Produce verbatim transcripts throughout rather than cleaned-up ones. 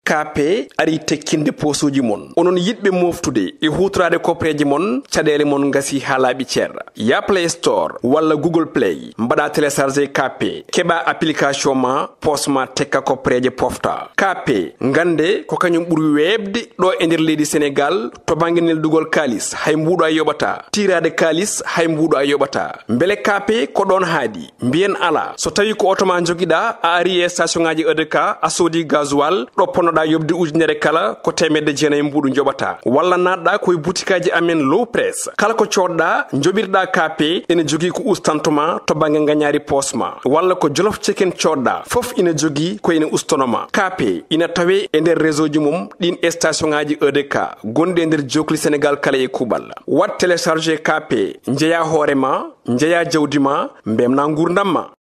K P ari tekkinde poosuuji mon. Onon yiɗɓe mooftude e huutoraade koppereeje mon, caɗeele mon ngasi haa laaɓi cer. Ya Play Store walla Google Play, mbaɗa télécharger K P, keɓa application ma, poos ma tekka koppereeje pofta. K P, ngannde ko kañum ɓuri weeɓde ɗo e nder leydi Senegaal to bannge neldugol kaalis, hay mbuuɗo a yoɓata. Tiiraade kaalis, hay mbuuɗo a yoɓata. Mbele K P ko ɗoon haadi? Mbiyen alaa. So tawii ko oto ma njogiɗaa, a ari e station ŋaaji E D K, a soodi gasoil, ɗo ponnoɗaa yoɓde ujunere kala, ko teemedde jeenayi mbuuɗu njoɓataa. Walla naatɗaa ko e butikaaji amen Low Press. Kala ko coodɗaa, njoɓirɗaa K P, ene jogii ko ustantuma to bannge ngañaari poos ma. Walla ko Jolof Chicken coodɗaa, fof ina jogii ko ene ustanoma. K P ina tawee e nder réseau ji mum ɗin station ŋaaji E D K gonɗi e nder jookli Senegaal kala e kuuɓal. Waɗ télécharger K P, njeyaa hoore ma, njeyaa jawdi ma, mbemnaa nguurndam ma.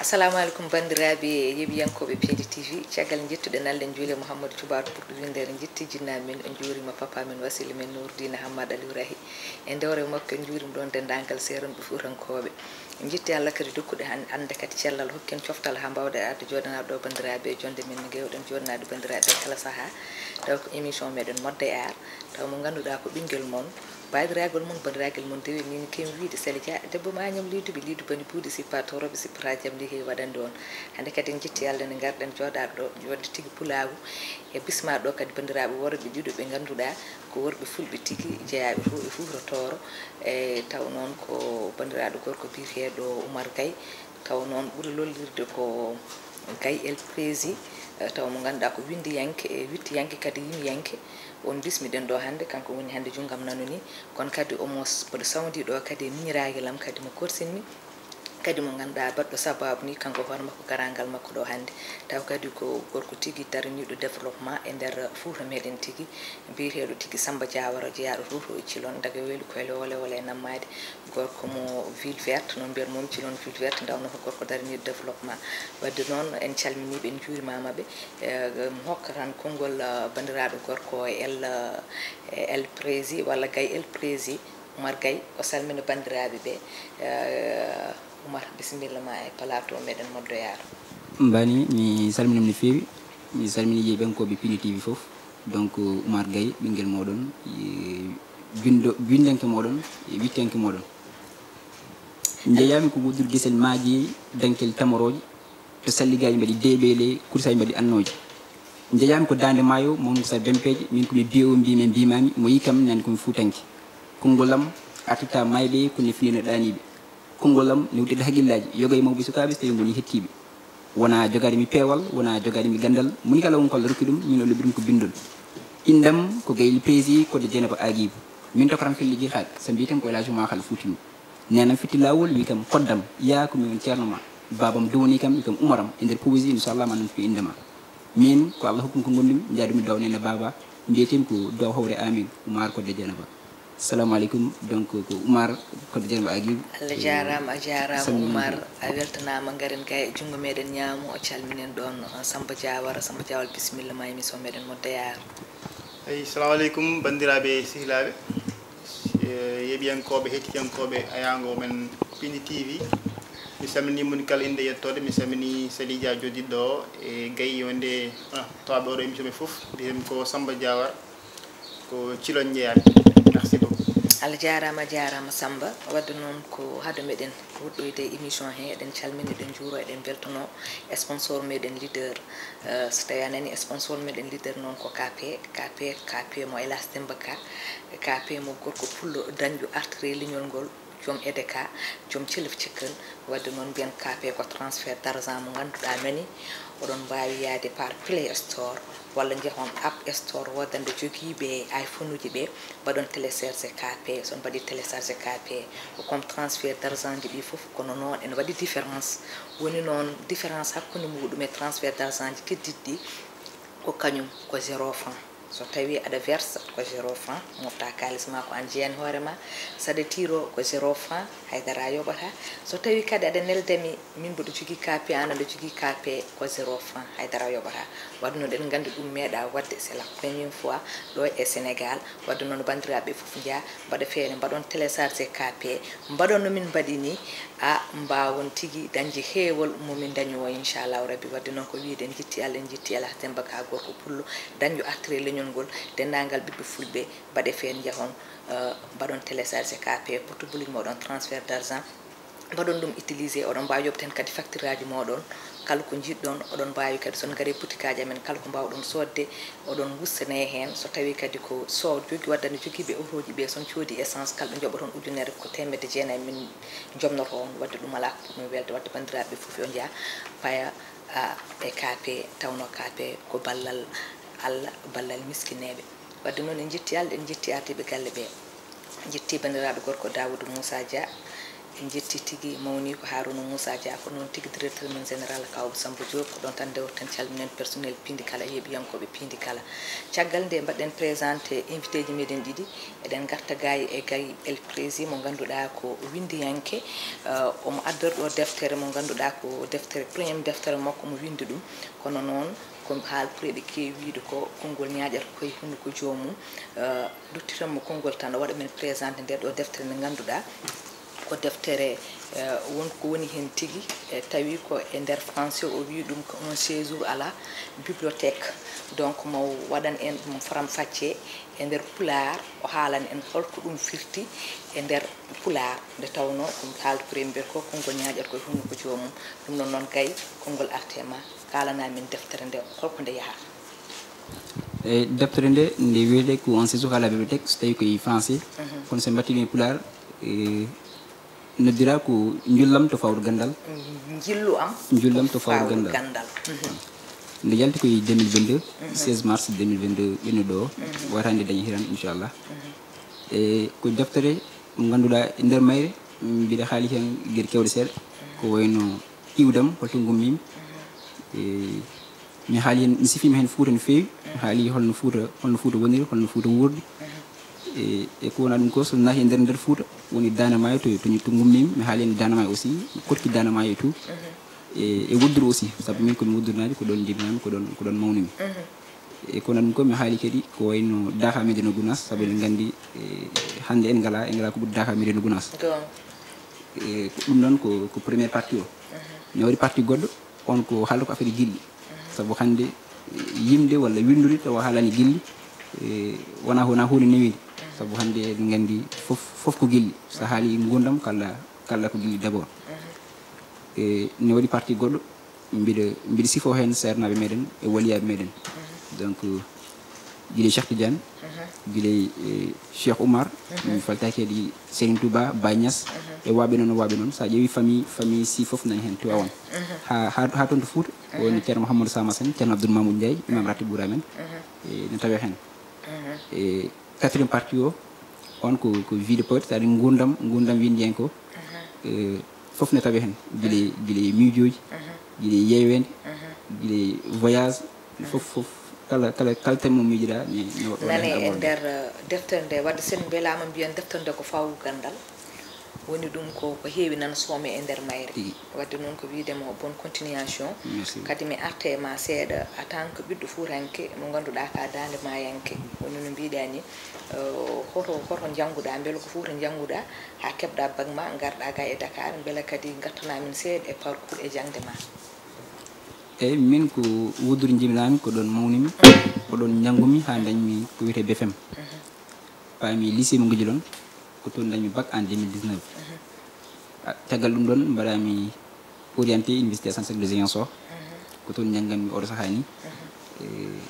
Assalamu aleykum banndiraaɓe yeɓiyankooɓe Piindi T V. Caggal njettuɗen Allah, en njuuli Mouhamadou Thioubare ɓurɗo winndere, en njetti jinnaaɓe men, en njuuriima papa men, wasiila men Nourdine Hammad Aliou Rahi. E dewre makko en njuuriima ɗoon denndaangal seeranɓe fuutankooɓe. En njetti Allah kadi dokkuɗo en hannde kadi cellal, hokki en coftal haa mbaawɗen arde jooɗanaade ɗo banndiraaɓe e jonnde men no ngeewɗen jooɗanaade banndiraaɓe kala sahaa. Taw ko émission meɗen Modde Yaar. Taw mo ngannduɗaa ko ɓinngel mon, baabiraagal mon, banndiraagal mon, dewe min kewi wiyde Sali Dia, debbo mañam liiduɓe, liidu bani buuɗi, sippa toroɓe, sippata jam liggey waɗande on. Hannde kadi en njetti Allah nde ngarɗen jooɗaade ɗo, jooɗde tigi pulaagu. E bisma ɗo kadi banndiraaɓe worɓe ɗiɗo ɓe ngannduɗaa ko worɓe fulɓe tigi, jeyaaɓe fof e Fuuta Tooro. E taw noon ko banndiraaɗo gorko biyeteeɗo Oumar Gaye, taw noon ɓuri lollirde ko Gaye El Prési, eh, taw mo ngannduɗaa ko winndiyanke e wittiyanke kadi yimiyanke. On bismiɗen ɗo hannde, kanko woni hannde junngam nano ni, kono kadi omo s-, mboɗo sawndi ɗo kadi e miñiraagal am kadi mo korsinmi, kadi mo ngannduɗaa baɗɗo sabaabu ni kanko hoore makko garaangal makko ɗo hannde. Taw kadi ko gorko tigi daraniiɗo développement e nder Fuuta meɗen tigi, biyeteeɗo tigi Samba Diawara, jeyaaɗo Fuuta e Cilon, daga weeli koyle wole wole e nammaade. Gorko mo Ville Verte, no mbiyat mum Cilon Ville Verte, ndawno ko gorko daraniiɗo développement. Wadde noon, en calminii ɓe, en njuurimaama ɓe. Eh, mi hokka tan konngol, eh, banndiraaɗo gorko El, eh, El Prési, walla Gaye El Prési, Oumar Gaye, o salmina banndiraaɓe ɓe. Eh, Oumar, bisimilla ma e plateau meɗen Modde Yaar. Mbani, mi salminii no feewi. Mi salminii yeɓiyankooɓe Piindi T V fof. Donc, Oumar Gaye, ɓinngel mooɗon, e binndo-, binndanke mooɗon, e wittiyanke mooɗon. Njeyaami ko wuddude gesel maaji, dankel tamorooje, to salligaaji mbaɗi deeɓeele, kursaaji mbaɗi annooje. Njeyaami ko daande maayo, mawnude ko sar bempeeje, min ko mi biyewo, mbiymi, mbimaami, mo yii kam nani ko mi fuutanke. Konngol am artirta maayɓe, kono ne finirna ɗaaniiɓe. Konngol am newtirta haqqillaaji, yoga e mawɓe sukaaɓe so tawii ngonii hettiiɓe. Wonaa jogaade mi peewal, wonaa jogaade mi ganndal, moni kala won ko Allah rokki ɗum, min o lobbi ɗum ko binndol. Inndam ko Gaye El Prési, kodde Dieynaba Aguibou. Min tokatam felliji haaɗ, so mbiyaten ko El Hadj Oumar Hal Fuuti Ndu. Neenam fitti laawol, wi kam koddam, yaa ko mi woni ceerno ma. Baabam duwanii kam, wi kam Umaram, e nder poésie, inchallah, ma nantu innde ma. Min ko Allah hokkumi ko ngonɗumi, njaadumi duwaw neene baaba, mbiyetemi ko duwaw hawre amin, Oumar kodde Dieynaba. Salamu aleykum, donc ko Oumar kodde Dieynaba Aguibou. Allah jaaraama, a jaaraama Oumar, a weltanaama. Ngaren ga e junngo meɗen ñaamo, o calminen ɗoon, uh, Samba Diawara. Samba Diawara, bisimilla ma, émission meɗen Modde Yaar. Eyi, salamu aleykum banndiraaɓe sehilaaɓe, eh, yeɓiyankooɓe, heɗtiyankooɓe ayaango men Piindi T V. Mi salminii mon kala innde e yettoode, mi salminii Sali Dia jooɗiiɗo ɗo e Gaye wonde, ah, tawaaɓe oɗo émission ɓe fof. Mbiyetemi ko Samba Diawara, ko Cilon njeyaami. Merci beaucoup. Allah jaaraama, a jaaraama Samba. Wadde noon ko hade meɗen woɗɗoyde e émission he, eɗen calmina, eɗen njuuro, eɗen mbeltanoo sponsor meɗen leader. Eh, so tawii a nanii sponsor meɗen leader noon ko K P, K P, K P mo Elas Demba Ka, K P mo gorko pullo dañɗo artire leñol ngol, joom E D K, joom Celef Cekkal. Wadde noon mbiyen K P ko transfert d'argent mo ngannduɗaa nani, oɗon mbaawi yaade par Play Store walla njehon App Store woodande jogiiɓe iPhone uji ɓe, mbaɗon télécharger K P. So on mbaɗii télécharger K P, ko comme transfert d'argent ji ɗi fof kono noon ene waɗi différence. Woni noon différence hakkunde muɗum e transfert d'argent ji keddiɗi ɗi ko kañum ko zéro franc. So tawi aɗa verse ko zéro franc, mofta kaalis ma ko an jeyan hoore ma. So aɗa tiro ko zéro franc, haydara yoɓata. So tawi kadi aɗa neldami, min mboɗo jogii K P, an aɗa jogii K P, ko zéro franc, haydara yoɓata. Wadde noon eɗen nganndi ɗum meeɗa wadde, c'est la première fois ɗo e Sénégal. Wadde noon banndiraaɓe fof njeya, mbaɗa feere mbaɗon téléchargé K P, mbaɗon no min mbaɗi ni, a mbaawon tigi dañde heewol mo min dañi o, inchallahu rabbi. Wadde noon ko wiyde en njetti Allah, en njetti Alhaji Demba Ka gorko pullo, dañjo artire leñol ngol, denndaangal ɓiɓɓe fulɓe, mbaɗe feere njahon, eh, mbaɗon téléchargé K P, portable moɗon transfert d'argent, mbaɗon ɗum utilisé, oɗon mbaawi yoɓde heen kadi facture aji mooɗon, kala ko njiɗɗon, oɗon mbaawi kadi, so on ngarii boutique aji amen, kala ko mbaawɗon soodde, oɗon ngustane heen. So tawii kadi ko sood jogii, wadde no jogiiɓe otoji ɓe, so on coodi essence, kala ɓe njoɓa toon ujunere, ko teemedde jeenayi min njomnoto on. Wadde ɗum alaa ko ɓurmi welde, wadde banndiraaɓe fof yo njeya paya, a, e K P, tawnoo K P ko ballal Allah, ballal miskineeɓe. Wadde noon en njetti Allah, en njetti ardiiɓe galle ɓe. En njetti banndiraaɗo gorko Daawuda Muusa Dia, en njetti tigi mawniiko Haaruna Muusa Dia, ko noon tigi directeur men général Kawba Samba Diop, ko ɗoon tan ndewten, calminen personnel piindi kala, e heɗiyankooɓe piindi kala. Caggal nde mbaɗɗen présenté invité ji meɗen ɗiɗi, eɗen ngarta gay e gay El Prési mo ngannduɗaa ko winndiyanke, eh, omo addori ɗo deftere mo ngannduɗaa ko deftere, premier deftere makko mo winndi ɗum, kono noon ko haal ɓurɗo keewi wiyde ko konngol ñaaƴata koye hunnduko joomum. Eh, duttitan mo konngol tan, o waɗa men présenté nde ɗo deftere nde ngannduɗaa ko deftere, eh, won ko woni heen tigi, eh, tawi ko e nder français, o wiyi ɗum ko un séjour à la bibliothèque. Donc mo waɗan en ɗum faram facce e nder pulaar, o haalan en holko ɗum firti e nder pulaar, nde tawnoo ko haal premier ko konngol ñaaƴata koye hunnduko joomum. Ɗum noon noon gay konngol arte ma. Kaalana min deftere nde, holko nde yahata? E deftere nde, nde wiyetee ko un séjour à la bibliothèque, so tawii ko e français. Mhm. Kono so mbaɗtii ɗum e pulaar, e, noddira ko Njullam to Fawru Ganndal. Njillu am. Njullam to Fawru Ganndal. Mhm. Nde yalti ko e deux mille vingt-deux, mhm, seize mars deux mille vingt-deux ɓennuɗo o, mhm, wata nde dañi hiran, inchallah. Mhm. E ko deftere mo ngannduɗaa e nder mayre, mbiɗa haali heen geɗe keewɗe seeɗa, ko wayno iwdam, holto ngummiimi. E, mi haali heen, mi sifiima heen Fuuta no feewi. Mi haali holno Fuuta, holno Fuuta woniri, holno Fuuta wuurdi. E, e ko wonaa ɗum ko, so naati e nder, nder Fuuta, woni Daande Maayo to, to, to ngummiimi. Mi haali heen Daande Maayo aussi, koɗki Daande Maayo e tout. E, e Wudduru aussi, sabu min ko mi Wuddurnaajo, ko ɗoon jibinaami, ko ɗoon, ko ɗoon mawnumi. E kono ɗum ko mi haali kadi ko wayno Daaka Medina Gounass, sabu eɗen nganndi, e, hannde en ngalaa, en ngalaa ko ɓuri Daaka Medina Gounass. Goonga. E, ko ɗum noon ko, ko première partie o. Mhm. Mi waɗi partie goɗɗo, on ko haalata ko affaire gilli. Mhm. Sabu hannde, e, yimde walla winndude tawa haalani gilli, e, wonaa, wonaa huunde newiinde. Mhm. Sabu hannde eɗen nganndi fof, fof ko gilli. So haali nguurndam, kala, kala ko gilli d'abord. Mhm. E, mi waɗi partie goɗɗo, mbiɗa, mbiɗa sifoo heen seernaaɓe meɗen e waliyaaɓe meɗen. Mhm. Donc, gila Cheikh Tidiane, mhm, gila, eh, Cheikh Oumar, mhm, mi faltaaki kadi Serigne Touba, Baye Niass, mhm, e waaɓe noon, waaɓe noon. So a ƴeewi famille, famille si fof nani heen, Tiwaawan. Mhm. Haa, haa, haa toon to Fuuta, mhm, woni Ceerno Mouhamadou Sama Sen, Ceerno Abdoul Mamoudou Ndiaye, Imam Ratib Bourama en, mhm, e no tawee heen. Mhm. E quatrième partie o, on ko, ko vie de poète, c'est-à-dire nguurndam, nguurndam winndiyanke o. Mhm. Eh, fof ne tawee heen, gila, gila e miijooji, mhm, gila e yeeweende, mhm, gila e voyage, mhm, fof, fof, kala, kala, kala thème mo miijiɗaa, ne, ne waɗa heen abordé. Nane e nder, eh, deftere nde, wadde sen mbelaama mbiyen deftere nde ko Fawru Ganndal. Woni ɗum ko, ko heewi nan soome e nder mayre. Tigi. Wadde noon ko wiyde ma bonne continuation. Merci. Kadi mi arta e ma seeɗa en tant que ɓiɗɗo fuutanke mo ngannduɗaa ka daande maayanke. Woni no mbiɗaa ni, eh, hoto, hoto njannguɗaa, mbele ko Fuuta njannguɗaa haa keɓɗaa bac ma, ngarɗaa ga e Dakar, mbele kadi ngattana min seeɗa e parcours e jaŋde ma. Eyi, min ko Wudduru jibinaami, ko ɗoon mawnimi, mhm, ko ɗoon njanngumi haa ndañmi ko wiyetee B F M. Mhm. Paami lycée mo Ngijilon, ko toon dañmi bac en deux mille dix-neuf. Mhm. Ah, caggal ɗum ɗoon, mbaɗaami orienté Université Assane Seck de Ziguinchor. Mhm. Ko toon njannganmi oɗo sahaa ni. Mhm. Eh,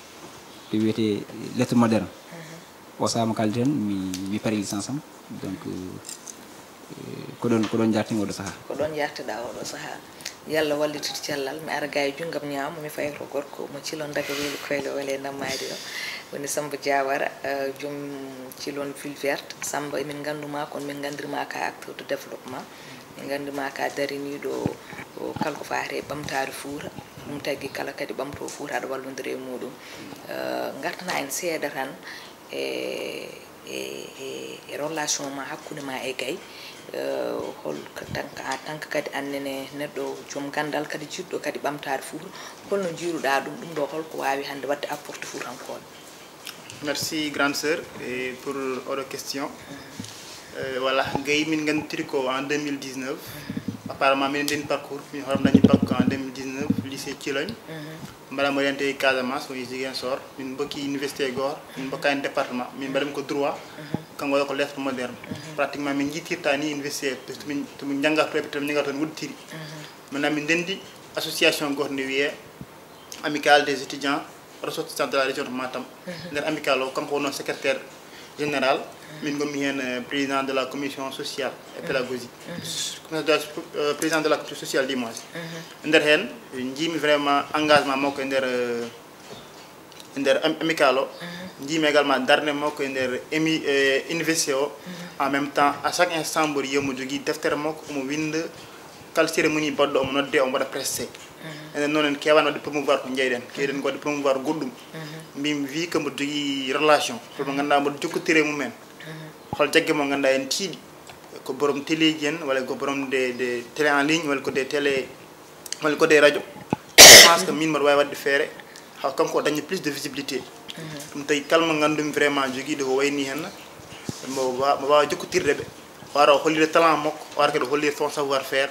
to wiyetee lettre moderne. Mhm. O sahaa mo kaaldi tan, mi, mi parii licence am. Donc, eh, ko ɗoon, ko ɗoon njaartimi oɗo sahaa. Ko ɗoon njaartiɗaa oɗo sahaa. Yo Allah wallitu cellal. Mi ara ga e junngam ñaamo, mi fayoto gorko mo Cilon daga Weli Koyle Wele Nammaadi o. Woni Samba Diawara, eh, joom Cilon Ville Verte. Samba, emin nganndu ma, kono min nganndir ma ka acteur de développement. Min nganndu ma ka dariniiɗo, o, kala ko faati e ɓamtaare Fuuta. Ɗum tagi kala kadi ɓamtoo Fuuta aɗa wallondira e muɗum. Eh, ngartana en seeɗa tan e, e, e, e relation ma hakkunde ma e gay. Eh, hol ka-, tan ka, en tant que kadi annene neɗɗo joom ganndal kadi jiɗɗo kadi ɓamtaade Fuuta, holno njiiruɗa ɗum? Ɗum ɗo holko waawi hannde waɗde apporte Fuutankooɓe? Merci, grande sœur, et pour votre question. Euh, voilà, gay min nganndiri ko en deux mille dix-neuf. Apparemment, min ndin parcours, min horam dañi bac en deux mille dix-neuf, lycée Thilogne. Mbaɗam orienté Casamance, o Ziguinchor. Min mbokki université goor, min mbokka en département. Min mbaɗam ko droit, kanko waɗa ko lettres modernes. Pratiquement, min jiitirta ni université, to min, to min njannga to, to min njannga to, min udditiri. Maintenant, min ndendi association goto nde wiyee Amicale des étudiants ressortissants de la région de Matam. Nder Amicale o, kanko wonno secrétaire général. Min ngonmi heen, euh, président de la commission sociale et pédagogique. Commission de la, euh, président de la commission sociale, du moins. Nder heen, njiimi vraiment engagement makko e nder, euh, e nder am-, Amicale o. Njiimi également darnde makko e nder émi-, euh, université o. En même temps, à chaque instant, mboɗo yiya omo jogii deftere makko, omo winnda. Kala cérémonie baɗɗo, omo nodde, omo waɗa pressé. Enen noon, en keewaani waɗde promouvoir ko njeyɗen. Keeɗen ko waɗde promouvoir goɗɗum. Mbimi, vu que mboɗo jogii relation, pour mo ngannduɗaa mboɗo jokkotiri e mum en. Hol jagge mo ngannduɗaa en tiiɗi? Ko borom téléji en, walla ko borom des, des télé en ligne, walla ko des télé, walla ko des radio. Je pense que min mboɗo waawi waɗde feere, haa kanko o daña plus de visibilité. Ɗum tawi kala mo nganndumi vraiment jogiiɗo ko wayni heen, mo wa-, mo waawa jokkotirde ɓe, wara o hollira talent makko, wara kadi o hollira son savoir faire.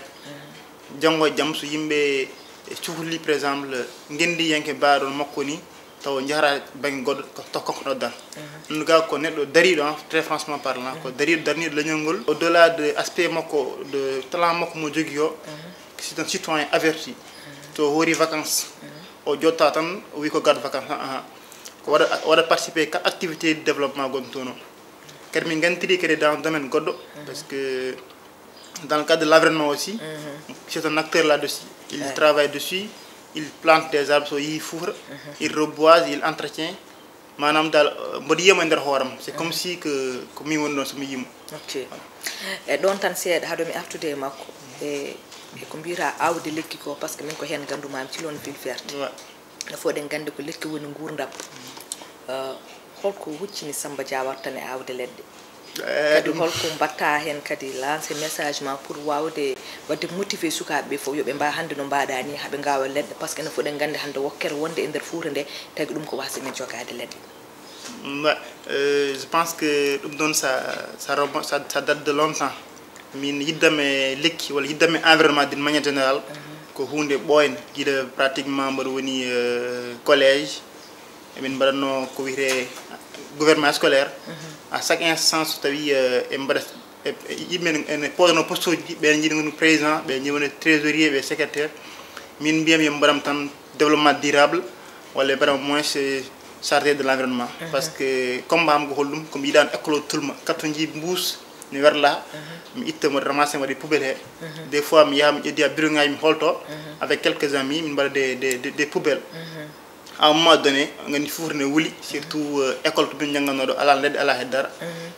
Janngo e jam, so yimɓe cuhli, par exemple, ngenndiyanke baaɗo makko ni, taw njahata bannge goɗɗo, ko taw kanko noddan. En tout cas, ko neɗɗo dariiɗo, hein, très franchement parlant, ko dariiɗo, darniiɗo leñol ngol. Au-delà de aspect makko, de talent makko mo jogii o, c'est un citoyen averti. To hoori vacances, o jotta tan, o wi ko garde vacances, ah, ah. Ko waɗa, waɗa participer ka activité de développement gonɗo toon o. Kadi min nganndiri kadi dans domaine goɗɗo, parce que dans le cadre de l'environnement aussi, c'est un acteur là-dessus. Il travaille dessus, il plante des arbres, so yii Fuuta, il reboise, il entretient. Maanaam daal, euh, mboɗo yiyamo e nder hooram. C'est comme si que ko min woni ɗoon so mi yimo. Ok. E ɗoon tan seeɗa, haɗo mi artude e makko. E, e ko mbiyata aawde lekki ko, parce que min ko heen nganndu-maami, Thilogne ville verte. Ouais. No fof eɗen nganndi ko lekki woni nguurndam. Euh, holko huccini Samba Diawara tan e aawde leɗɗe? Eh, kadi ɗum holko mbaɗta heen kadi lancer message ma pour waawde waɗde motiver sukaaɓe ɓe fof yo ɓe mbaaw hannde no mbaɗa ni haa ɓe ngaawa leɗɗe, parce que enen fof eɗen nganndi hannde wokkere wonde e nder Fuuta nde tagi ɗum ko wasde min jogaade leɗɗe. Mba, euh, je pense que ɗum ɗoon ça, ça remonte, ça, ça date de longtemps. Min yiddam e lekki walla yiddam e environnement d'une manière générale, ko huunde ɓooynde gila pratiquement mboɗo woni, euh, collège. Emin mbaɗatno ko wiyetee gouvernement scolaire. À chaque instant, so tawi, euh, en mbaɗa, e, e, yimɓe ene, ene poodano poste uji, ɓen jiiɗi woni président, ɓen jiiɗi woni trésorier, ɓe secrétaire. Min mbiyam yo mbaɗam tan développement durable, walla mbaɗam moins, euh, chargé de l'environnement. Parce que combat am ko holɗum, ko mi yiɗano école o tulma, carton ji mbuus ne werla, mi itta mo ramassé, mi waɗi poubelle he. Des fois mi yaha mi ƴeddi a bidon ngaji mi holto avec quelques amis, min mbaɗa des, des, des, des poubelles. À un moment donné, ngandi Fuuta ne wuli, surtout, euh, école to min jannganoɗo, ala leɗɗe, ala heddara.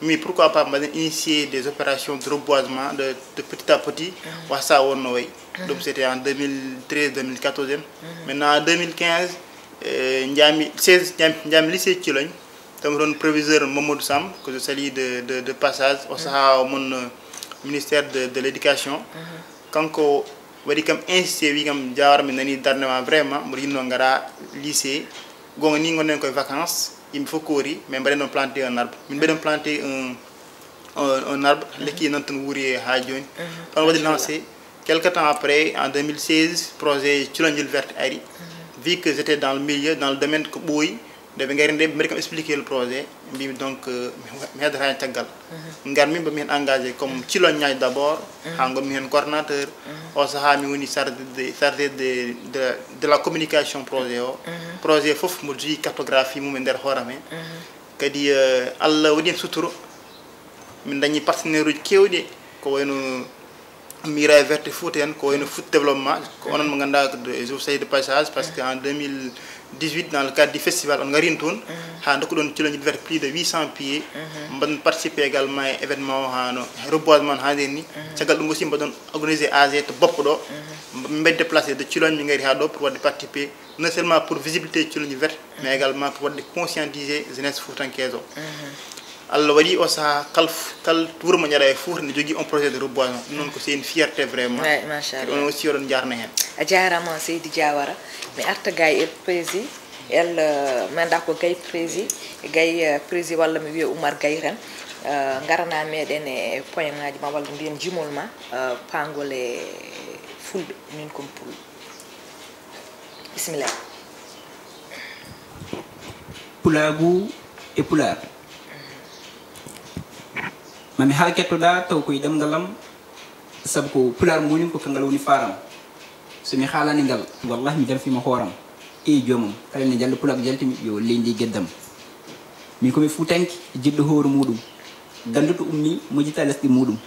Mi pourquoi pas mbaɗen initier des opérations de reboisement de, de petit à petit, wasa wonno wayi. Ɗum c'était en deux mille treize, deux mille quatorze en. Maintenant en deux mille quinze, euh, njami seize, njami, njami lycée Thilogne. Tawi toon proviseur Mamadou Sam, que je salue de, de, de passage, o saha o mon, euh, ministère de, de l'éducation. Kanko waɗi kam insisté, wi kam, Diawara, mi nani darnde ma vraiment, mboɗo yinno ngara lycée. Gonga ni gonɗen koye vacances, yimɓe fof koori, mais mbaɗen ɗon planter un arbre. Min mbaɗen planter un, un, un arbre, lekki nan tan wuuri ha jooni. Ɗon waɗi lancé. Quelque temps après, en deux mille seize, projet Thilogne ville verte ari. Vu que j'étais dans le milieu, dans le domaine ko ɓooyi, nde ɓe ngari nde, ɓe mbaɗi kam expliqué le projet. Mbimi donc, euh, mi heddata hen caggal. Ngar min mbomi hen engagé comme Thilogne Niaye d'abord, ha gonmi hen coordonnateur. O saha mi woni chargé de, chargé de, de, de la communication projet o. Projet fof mboɗo jogui cartographie mum e nder hooram he. Kadi, euh, Allah waɗi hen suturo. Min dañi partenaire uji kewɗi, ko wayno Miraille verte Fouta en, ko wayno Foot développement, ko onon mo ngannduɗaa, je vous salue de passage, parce que en deux mille dix-huit, dans le cadre du festival, on ngarin toon, haa ndokkuɗon culoñi verte plus de huit cents pieds. Mbaɗon participer également e événement o, haa no reboisement, haa nden ni. Caggal ɗum aussi, mbaɗon organiser A G to Boppo ɗo. Mbaɗ déplacé de Culoñ, min ngari haa ɗo pour waɗde participer, non seulement pour visibilité culoñi verte, mais également pour waɗde conscientiser jeunesse fuutankeejo. Allah waɗi o sahaa, kal, kal wuro mo ñaɗa e Fuuta ne jogii un projet de reboisement. Ɗum noon ko c'est une fierté vraiment. Ouais, machallah. Kadi onon aussi oɗon njaarna heen. A jaaraama, Seydi Diawara. Mi arta gay el prési, el, euh, mi annda ko gay prési, gay, euh, prési walla mi wiya Oumar Gay tan. Euh, ngarana meɗen e point ngaji ma walla mbiyen jimol ma, euh, pangol e fulɓe, min kon pullo. Bisimilla. Pulaagu e Pulaar. Mami haa kettoɗaa taw koye ɗemngal am, sabu ko Pulaar moni ko kangal woni faaram. So mi haalani ngal, wallahi mi damfima hooram. Eyi joomam, kala ne jalla Pulaagu jaltimi yo leydi geddam. Min ko mi fuutanke, jiɗɗo hoore muɗum. Ganduɗo ummi, mo jita lesɗe muɗum.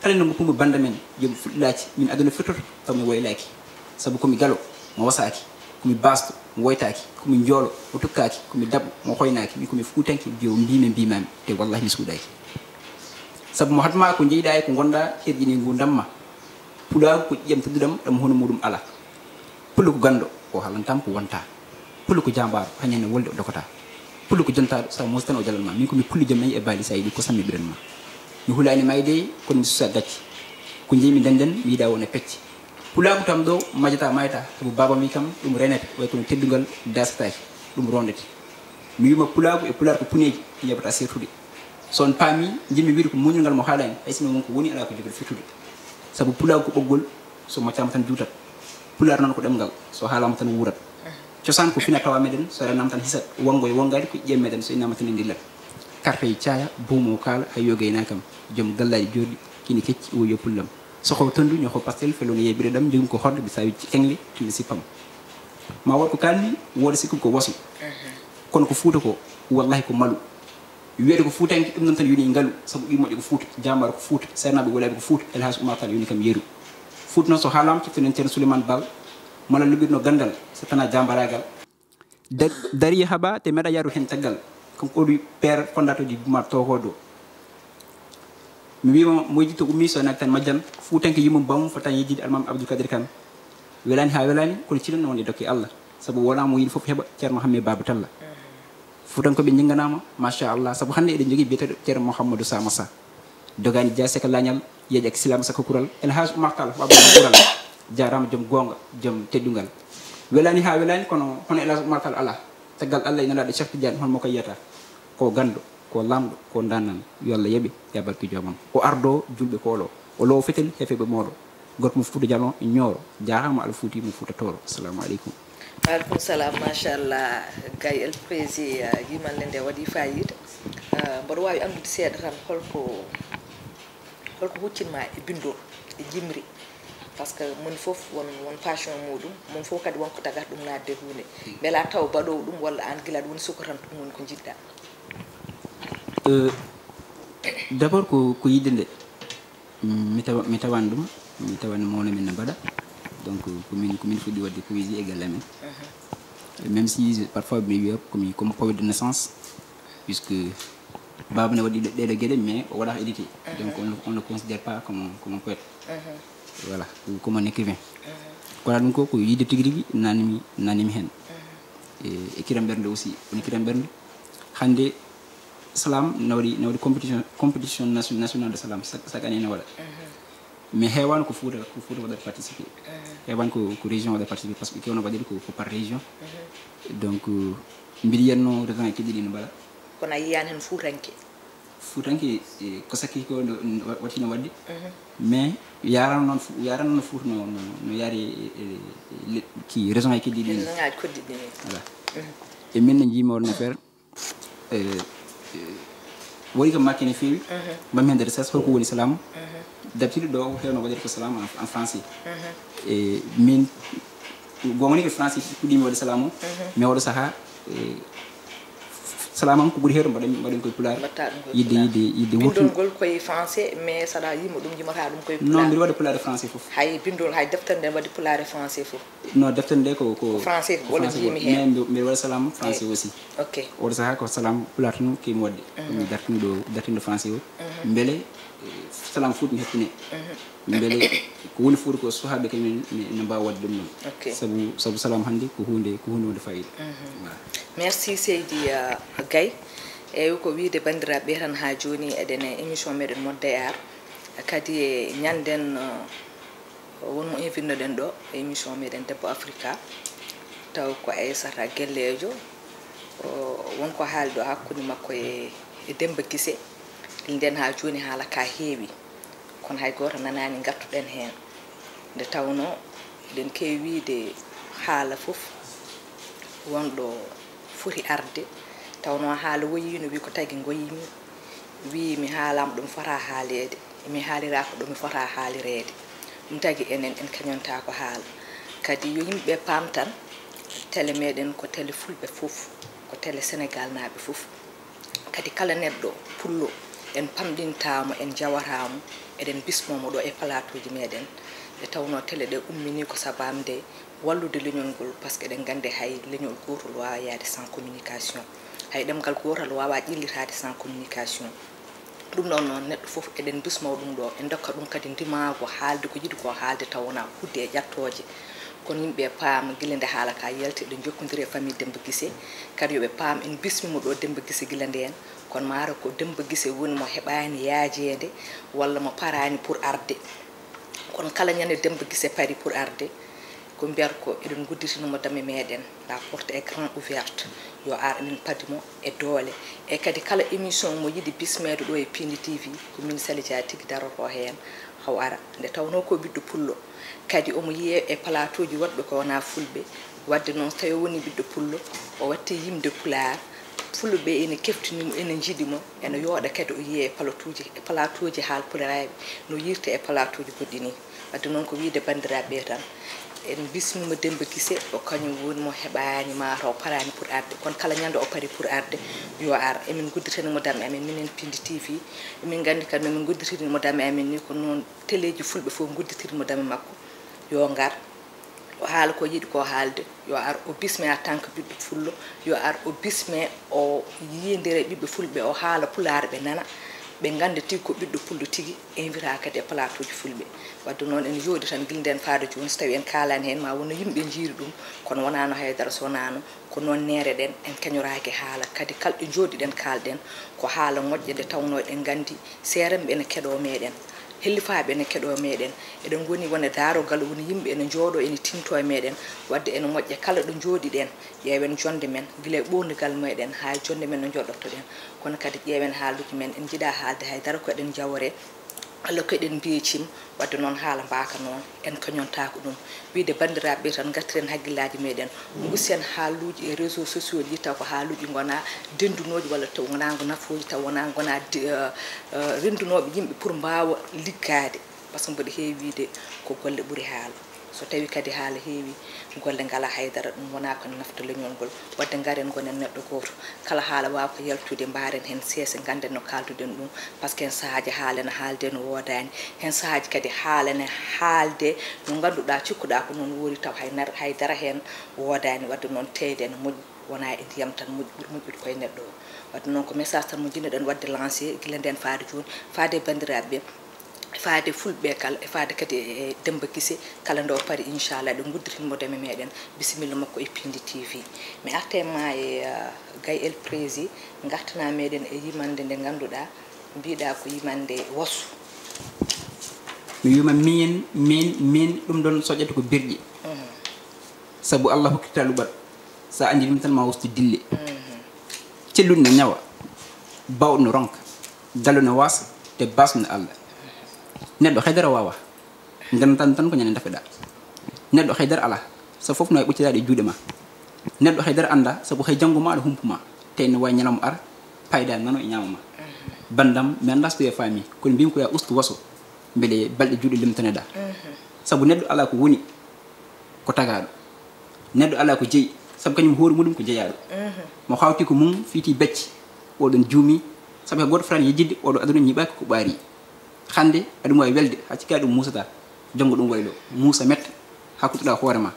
Kala no mo tumbo banda men, yo mi fuɗɗilaki, min aduna fittoto, taw mi waylaaki. Sabu ko mi galo, mo wasaaki, ko mi baasto, mo woytaaki, ko mi njoolo, mo tukkaaki, ko mi daɓɓo, mo hoynaaki, min ko mi fuutanke, yo mbimi mbimami, te wallahi mi suuɗaaki. Sabu mo haɗma ko jeyɗa e ko gonɗa, herƴini ngurdam ma. Pulaagu ko ƴiyam tedduɗam, ɗam hono muɗum ala. Pullo ko ganndo, o haalantama ko wonta. Pullo ko jaambaaro, hañande wolde o dokata. Pullo ko jontaaɗo, so a muusi tan o jalanma. Min ko mi pullo joom nayi e baali, so a yiɗi kosam mi ɓiranma. Mi hulaani mayde, kono mi susa gacce. Ko njeymi ndenden, mi yiɗa wona pecce. Pulaagu tam ɗo, majata mayta, sabu baaba wi kam, ɗum renete, way kono teddungal dasataake, ɗum rondete. Mi wima pulaagu e pulaar ko puneeji, ɗi njaɓata sertude. So on paami, jimmi wiide ko muñal ngal mo haalani, hay sinno won ko woni alaa ko jogata firtude. Sabu pulaagu ko ɓoggol, so moƴƴaama tan juutat. Pulaar noon ko ɗemngal, so haalaama tan wuurat. Cosaan ko fina tawa meɗen, so rennaama tan hisat. Wonngo e wonngaade ko ƴiye meɗen, so innaama tan en dillat. Karte e caaya, buumo kaala, hay yo gaynaakam. Joom gallaaji joorɗi, kini kecci, o yo pullam. Soho tondu, ñoho pastel, felo no yeɓire ɗam, jogim ko horde, mi saawi kengle, tinde sippam. Ma wood ko kaalmi, wooda sikku ko wasu. Kono ko Fuuta ko, wallahi ko malu. Wiyete ko Fuutanke, ɗum noon tan yoni e ngalu, sabu ɓii moƴƴo ko Fuuta, jaambaaro ko Fuuta, seernaaɓe wulaaɓe ko Fuuta, El Hadj Oumar Tall yoni kam yeru. Fuuta noon so haalaama, ciftoɗen Ceerno Souleymane Baal, mala luɓirno ganndal, so tana jaambaraagal. Da-, darii haɓa te meɗa yaru heen caggal, kanko o ɗum père fondateur du Boumar Togodo. Mi wiima moydi to ummi so naati tan majjan, Fuutanke yummum bawmum fota yejjide Almaami Abdul Kadir Kan. Welaani haa welaani, kono ciɗen wonde dokke Allah, sabu wonaa mo yiɗi fof heɓa Ceerno Hamme Baaba Talla. Fuutankooɓe njinnganaama, machallah, sabu hannde eɗen njogii biyeteeɗo Ceerno Mouhamadou Samassa. Dogaani Dia saka lañal, yeeƴa ko silaama saka kural, El Hadj Oumar Tall, waɓa kural. Jaaraama joom goonga, joom teddungal. Welaani haa welaani, kono hono El Hadj Oumar Tall alaa. Caggal Allah e Nelaaɗo Cheikh Tidiane, hol mo ko yiyata? Ko ganndo, ko laamɗo, ko ndaannan. Yo Allah yeɓe, ya barki joomam. O ardo julɓe koolo, o lowo fetel hefeɓe moolo. Gorko mo Fuuta Jalon e Ñooro. Jaaraama Alfuuti mo Fuuta Tooro. Assalamu aleykum. Waaleykum salam, machallah. Gay El Prési, uh, yimalle nde waɗi fayida. Uh, mboɗo waawi anndude seeɗa tan holko, holko huccinma e binndol, e jimri? Par ce que moni fof won, won passion muɗum, moni fof kadi wonko tagata ɗum naatde huunde. Mbela taw baɗowo ɗum walla aan gila aɗa woni suka tan ɗum woni ko njiɗɗa? Euh, d'abord ko, ko yidde nde. Mm, mi tawa, mi tawan ɗum, mi tawan mawna min no mbaɗa. Donc ko min, ko min fuɗɗi waɗde poésie e galle amen. Même si je, parfois mi wiya ko mi comme poète de naissance, puisque baaba ne waɗi ɗe-, ɗeɗo geɗe, mais o waɗa édité. Donc on, on le considère pas comme, comme un poète. Voilà, ou comme un écrivain. Kono ɗum ko, ko yidde tigi rigi nanimi, nanimi hen. E, e kiram ɓernde aussi, woni kiram ɓernde. Hannde Salam na waɗi, na waɗi compétition, compétition nation-, nationale de Salam, chaque, chaque année na waɗa. Mais heewano ko Fuuta, ko Fuuta waɗata participé. Heewano ko, ko région waɗata participé, parce que kewno waɗede ko, ko par région. Donc, euh, mbiɗa yiyatno région e keddiɗi no mbaɗa. Kono a yiyani hen Fuutanke? Fuutanke, eh, ko sakki ko no, no wa-, waɗi no waɗde. Mais yarano noon Fu-, yarano noon Fuuta no, no, no yaari e, e, e le-, ki région e keddiɗi ni. Région ngaji keddiɗi ni. Voilà. E min no jiimi on affaire, eh, eh, waɗi ko makke no feewi. Mbaɗmi heen recherche holko woni Salam. D'habitude ɗo ko hewno waɗede ko Salam en, en français. E min, gonga ni ko français puɗɗimi waɗde Salam o. Mais oɗo sahaa, eh, Salaman ko ɓuri heewde mbaɗen, mbaɗen koye pulaar. Mbaɗta ɗum koye yidde pulaar. Yidde yidde wurtude. Bindol ngol koye français, mais saɗa yimo ɗum yimata ɗum koye pulaar. Non, mbiɗa waɗa pulaar e français fof. Hay bindol, hay deftere nde mbaɗi pulaar e français fof. Non, deftere nde ko ko français fof wala mbiimi heen. Mais mbiɗa waɗa salam français aussi. Ok. Oɗo sahaa ko salam pulaar tan kemi waɗde. Komi dartini ɗo dartinde français o. Mbele eh, salam fof mi hettine. Mbele ko woni fof ko suhaaɓe kamen ne mbaawa waɗde ɗum noon. Sabu sabu salam hannde ko hunde ko hunde wonde fayida. Merci seydi Gaye. Eyi ko wiyde banndiraaɓe tan haa jooni eɗen e émission meɗen modde ar kadi e ñalnde won mo invitnoɗen ɗo e émission meɗen debbo africa taw ko aysata gelleejo. Won ko haali ɗo hakkunde makko e e demba gise. Nden haa jooni haala ka heewi. Kono hay gooto nanaani ngartuɗen heen. Nde tawnoo eɗen keewi wiyde haala fof wonɗo foti arde, tawnoo haala woyiino wi ko tagi ngoyimi, wi mi haalaama ɗo mi fota haaleede, mi haaliraaka ɗo mi fota haalireede. Ɗum tagi enen en kañontaako haala. Kadi yo yimɓe paam tan tele meɗen ko tele fulɓe fof, ko tele senegalnaaɓe fof. Kadi kala neɗɗo pullo en pamɗintaamo en njawataamo eɗen bismomo ɗo e palatuuji meɗen. Nde tawnoo tele ɗe ummini ko sabamde wallude leñol ngol par ce que eɗen nganndi hay leñol gootol waawa yaade sans communication. Hay ɗemngal gootal waawa ƴellitaade sans communication. Ɗum ɗon noon neɗɗo fof eɗen bismoo ɗum ɗo en dokka ɗum kadi ndimaagu haalde ko yiɗi ko haalde taw wonaa hudde e ƴattooje. Kono yimɓe paama gila nde haala ka yalti eɗen njokkondiri e famille demba gise. Kadi yoɓe paam en bismimo ɗo demba gise gila ndeen kono maaro ko demba gise woni mo heɓaani yaajeende walla mo paraani pour arde. Kono kala ñande demba gise pari pour arde ko mbiyata ko eɗen ngudditinimo dame meɗen. La porte est grand ouverte. Yo ar emin padimo e doole. E kadi kala émission mo yiɗi bismeede ɗo e pindi tv ko min salidia tigi daroto heen. Haw ara nde tawnoo ko ɓiɗɗo pullo kadi omo yiyee e palatuuji waɗɓe ko wonaa fulɓe. Waɗde noon so tawi o woni ɓiɗɗo pullo o watti yimde pulaar. Fulɓe ɓe ene keftinimo ene njiɗimo ene yooɗa kadi o yiyee e palatuuji e palatuuji haal puliraaɓe no yirte e palatuuji goɗɗi ni. Wadde noon ko wiyde banndiraaɓe ɓe tan en bismima demba gise o kañum woni mo heɓaani mataw paraani pour arde kono kala ñande o pari pour arde yo ar emin gudditani mo dame amen minen pindi tv. Emin nganndi kadi nomin gudditini mo dame amen ni ko noon teleeji fulɓe fof gudditiri mo dame makko. Yo ngar o haala ko yiɗi ko haalde. Yo ar o bisme en tant que ɓiɗɗo fullo. Yo ar o bisme o yiyondira e ɓiɓɓe fulɓe o haala pulaar ɓe nana ɓe ngannda tigi ko ɓiɗɗo pullo tigi. Invita kadi e palatuuji fulɓe. Wadde noon ene yooɗi tan gila nden faade jooni so tawi en kaalani heen ma wonno yimɓe njiiri ɗum kono wonaano haydara so wonaano ko noon neereɗen en kañoraaki haala kadi kala ɗo njooɗiɗen kaalɗen ko haala moƴƴa nde tawnoo eɗen nganndi seerenɓe ene keɗoo meɗen. Hellifaaɓe ene keɗoo meɗen. Eɗen ngoni wone daarogal woni yimɓe ene njooɗoo ene tinto e meɗen. Wadde ene moƴƴa kala ɗo njooɗiɗen ƴeewen jonnde men gila e ɓoornigal meɗen haa e jonnde men no njooɗottoɗen. Kono kadi ƴeewen haaluuji men en njiɗaa haalde hay dara ko eɗen njawore walla ko eɗen mbiye cim. Wadde noon haala mbaaka noon en kañontaako ɗum. Wiyde banndiraaɓe ɓe tan ngartiren hakkillaaji meɗen ngussen haaluuji e réseau sociaux ji taw ko haaluuji ngonaa denndunooji walla taw ngonaa ngo nafooji taw wonaa ngonaa renndunooɓe yimɓe pour mbaawa liggaade. Par ce que mboɗo heewi wiyde ko golle ɓuri haala. So tawi kadi haala heewi golle ngala haydara ɗum wona ko nafta leñol ngol. Wadde ngaren gonen neɗɗo gooto kala haala waawa ko yaltude mbaren heen seese ngannden no kaalduɗen ɗum. Par ce que heen sahaaji haala ene haalde no woodaani. Heen sahaaji kadi haala ene haalde no ngannduɗaa cikkuɗaa ko noon woori taw hay nar- haydara heen woodaani. Wadde noon teyde ene moƴƴi wona e ndiyam tan moƴƴi ɓuri moƴƴude koye neɗɗo o. Wadde noon ko message tan mo njiɗnoɗen wadde lancé gila nden faade jooni faade e banndiraaɓe ɓe. Faade fulɓe kala e faade kadi e demba gise kala nde o pari inchallah ɗe gudditinmo dame meɗen. Bisimilla makko e pindi tv. Mi arte ma e gay el prési gartana meɗen e yimande nde ganduɗa mbiɗa ko yimande wasu. Mi wima min min min ɗum ɗon soƴƴata ko birƴi. Sabu allah hokkita luɓal. Sa andi ɗum tan ma wostu dille. Celluɗo no ñawa, bawɗo no ronka, gallo no wasa, te basɗo no allah. Neɗɗo haydara wawa. Gandantan tan ko ñande dafeɗa. Neɗɗo haydara ala. Sa fof no e ɓoccitaɗe e juuɗe ma. Neɗɗo haydara anda sabu hay janngo ma aɗa humpuma. Te no wawi ñalawma ara payda nano e ñaama ma. Bandam mi anda so tawi a faami kono mbimi ko ya ustu waso. Beele balɗe juuɗe limtaneɗa. Sabu neɗɗo ala ko woni ko tagaɗo. Neɗɗo ala ko jeyi. Sabu kañum hoore muɗum ko jeyaaɗo. Mo hawti ko mum fiiti becce, oɗon juumi. Sabu hay gooto fotaani yejjitde oɗo aduna ñiɓaaki ko ɓaari. Hannde aɗum waawi welde haa cikkaa ɗum muusataa. Janngo ɗum waylo muusa metta haa kutoɗaa hoore ma.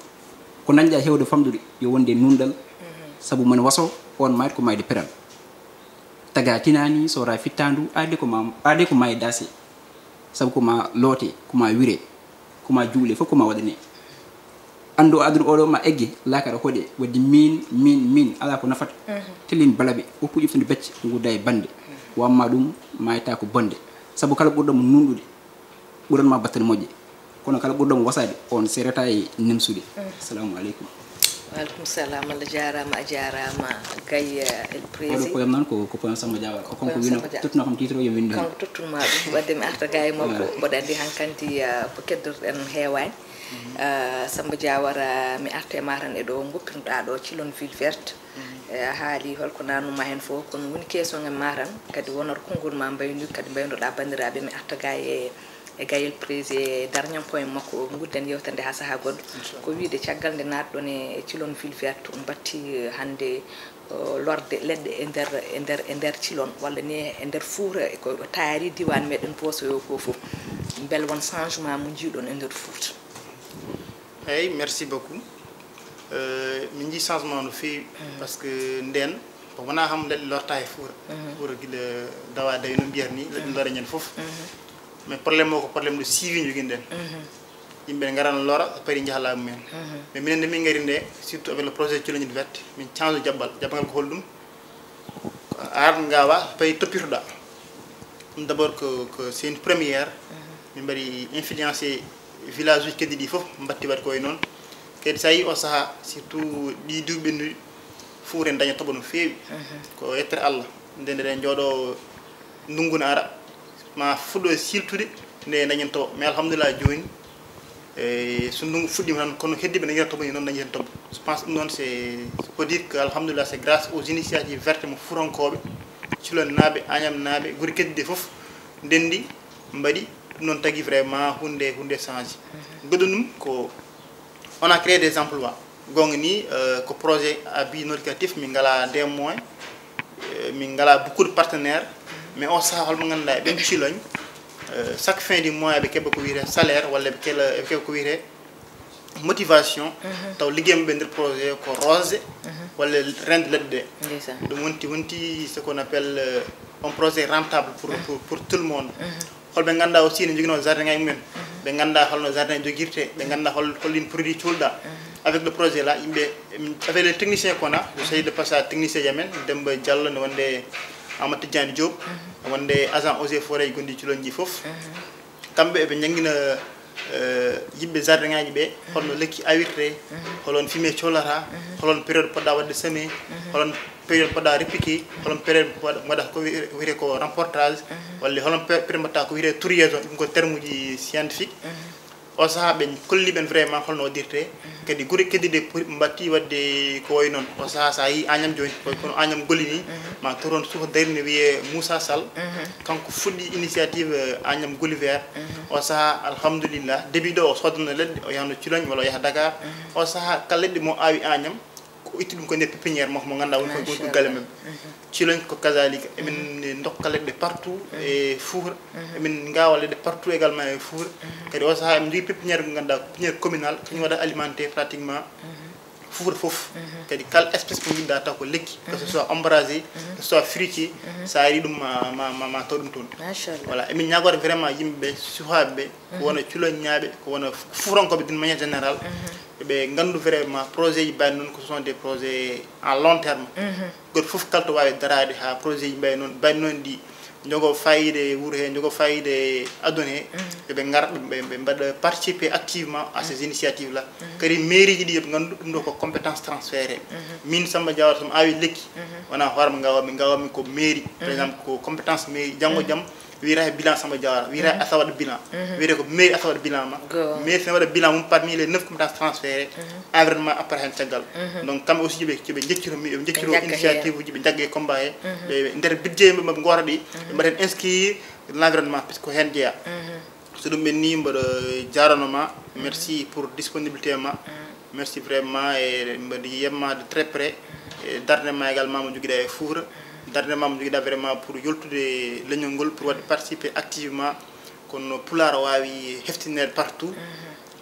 Ko ndañɗaa heewde famɗude yo wonde nunɗal. Sabu mone waso on maayde ko maayde peral. Tagaa tinaani soora fittaandu aade ko ma aade ko maaye daase. Sabu ko ma loote, ko ma wire, ko ma juule, fof ko ma waɗane. Anndu o aduna oɗo ma egge laakara hoɗe waɗde min min min alaa ko nafata. Tellin balaɓe woppu ƴeftude becce ngudda e bannde. Wamma ɗum maayta ko bonde. Sabu kala ɓurɗo mo nunɗude ɓuran ma battane moƴƴe. Kono kala ɓurɗo mo wasaade on serata e nemsude. Assalamu aleykum. Waleykum salam, Allah jaaraama, a jaaraama. Gay el Oɗo prési. Poyam noon ko ko Poyam Samba Diawara o konko wino tottuno kam titre o yo windu. Kanko tottunma ɗum wadde mi arta gay e makko. Mboɗo anndi hankanti ko keddotoɗen heewaani. Samba Diawara, mi arta e ma tan e ɗo goppinoɗa ɗo Cilon Ville Verte. E a haali holko nannuma heen fof, kono woni keeson e ma tan kadi wonor konngol ma mbaynoyi kadi mbaynoɗa banndiraaɓe. Mi arta gay e e gayel prési e darñan point makko o ngudden yewtere nde haa sahaa goɗɗo. Ko wiyde caggal nde naatɗon e Cilon Ville Verte, on mbatti hannde lorde leɗɗe e nder e nder e nder Cilon walla ni e nder Fuuta, ko taari diiwaan meɗen Boosoyo ko fof. Mbele won changement mo njiiɗon e nder Fuuta? Eyi, merci beaucoup. Min njii changement no feewi, parce que nden ko wona ham leɗɗe lorta e Fuuta. Fuuta gila dawa dawi no mbiyata ni leɗɗe lora ñande fof. Mais problème o ko problème de suivi joginɗen. Yimɓe ne ngara no lora, pari njaha laamu men. Mais minen nde min ngari nde, surtout avec le projet Culoñit Verte, min change jabbal. Jabbal ko holɗum? Ar ngawa pay toppitoɗa. Ɗum d'abord ko ko c'est une première. Min mbaɗi influencé village uji keddi ɗi fof mbatti waɗi koye noon. Kadi sa yi o saaha, surtout ɗi duuɓi ɓennuɗi, Fuuta en daña toɓo no feewi. Ko yettere Allah. Nde ndeɗen jooɗo ndungu ne ara, ma fuɗɗo e siltude nde dañen toɓo. Mais alhamdulillah jooni, e so ndungu fuɗɗima tan kono heddiɓe ne yira toɓo ni noon dañi hen toɓo. Je pense ɗum noon c'est, faut dire que alhamdulillah c'est grâce aux initiatives vertes mo fuutankoɓe, Cilonnaɓe, Añamnaɓe, guri keddiɗe fof ndendi mbaɗi. Ɗum noon tagi vraiment hunde hunde change. Goɗɗum ɗum ko on a créé des emplois. Gonga ni, ko projet à but non lucratif, min ngala des moyens, min ngala beaucoup de partenaires. Mais o saaha holmo ganduɗa eɓen Ciloñ, chaque fin du mois eɓe keɓa ko wiyete salaire walla eɓe keɓa eɓe keɓa ko wiyete motivation. Taw ligguey mabɓe nder projet ko rosde walla rende leɗɗe ɗe. Ɗum wonti wonti ce qu'on appelle un projet rentable pour pour pour tout le monde. Holɓe ganduɗa aussi ne joguino jardin ngaji mumen, ɓe ganduɗa holno jardin jogirte, ɓe ganduɗa hol hollin produit cuulɗa. Avec le projet là yimɓe, avec les techniciens qu'on a, je salue de passage technicien ji amen Demba Diallo, ne wonde Amadou Tidiane Diop, wonde agent eaux et forêt gonɗi Culoñji fof. Kamɓe eɓe jangguina yimɓe jardin ngaji ɓe holno lekki awirte, holon fumier cohlata, holon période poɗɗa wadde semé, holon période poɗɗa répliqué, holon période mbaɗa ko wiyete ko remportage, walla holon période mbaɗata ko wiyete tourrière zone. Ɗum ko terme uji scientifique. O saaha ɓe kolli ɓen vraiment holno waɗirte. Kadi gure keddiɗe mbatti wadde ko way noon. O saaha sa yi Agnam joni kono Agnam Goli ni, ma toron suuha dari ne wiye Moussa Sall. Kanko fuɗɗi initiative Agnam Goli Vert. O saaha alhamdulillah début ɗo o sodano leɗɗe o yahno Culoñ walla o yaha Dakar. O saaha kala leɗɗe mo awi Agnam ko itti ɗum ko nder pépinière makko mo ganduɗa woni ko woni galle mabɓe. Ciloñ ko kazalika emin dokka leɗɗe partout e Fuuta. Emin ngawa leɗɗe partout également e Fuuta. Kadi o saaha emin jogui pépinière ko ganduɗa ko pépinière communal, kañum waɗa alimenté pratiquement Fuuta fof. Kadi kala espèce ko jiɗɗa taw ko lekki, que ce soit ombragé, que ce soit fruitier, sa ari ɗum ma ma ma ma taw ɗum toon. Voilà, emin ñagora vraiment yimɓeɓe, sukaɓeɓe, ko wona Culoñaɓe, ko wona Fuutankoɓe d'une manière générale, ɓe gandu vraiment projet ji mbaɗi noon ko ce sont des projets en long terme. Goto foof kala to wawi darade ha projet ji mbaɗi noon mbaɗi noon ɗi jogo fayida e wuuro he, jogo fayida e aduna he. Yoɓe ngar ɗum ɓe ɓe mbaɗa participer activement à ces initiatives là. Kadi mairie ji ɗi yoɓe gandu ɗum ɗo ko compétence transféré. Min Samba Diawara somi awi lekki, wona hoorema gawami gawami ko mairie par exemple, ko compétence mairie. Janggo jaam wiyata he bilan Samba Diawara, wiyata he asa waɗa bilan. Wiyata ko mairie asa waɗa bilan ma. Mairie sene waɗa bilan mum parmi les neuf compétences transféré. Environnement appara hen caggal. Donc kamɓe aussi yoɓe yoɓe jecciro mi yoɓe jecciro initiative uji ɓe jagge combat he. Ɓe nder budget maɓɓe gora ɗi ɓe mbaɗa hen inscrire l'environnement puisque ko hen jeeya. So ɗum ɓenni mboɗo jaranoma. Merci pour disponibilité ma. Merci vraiment, e mbaɗi yemma de très près. E darnde ma également mo jogiɗa e Fouta, darnde ma mo jogiɗa vraiment pour yoltude leñol ngol, pour waɗde participer activement. Kono pulaar o waawi heftineede partout.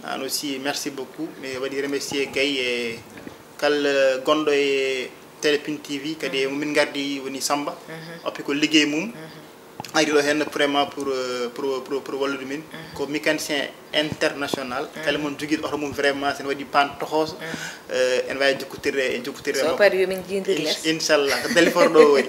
An aussi, merci beaucoup. Mi waɗi remercier gay e kala gonɗo e Télé Pin T V, kadi e min ngardi woni Samba. Oppi ko liggey mum. Ari ɗo heen vraiment pour, euh, pour, pour, pour wallude min. Ko mécanicien international. Kala mon jogiiɗo oto mum vraiment, sen waɗi paan toxooso, euh, en waawi jokkotirde, en jokkotirde. So paari yo min jiindir les. Inchallah, ko dali for ɗo woni.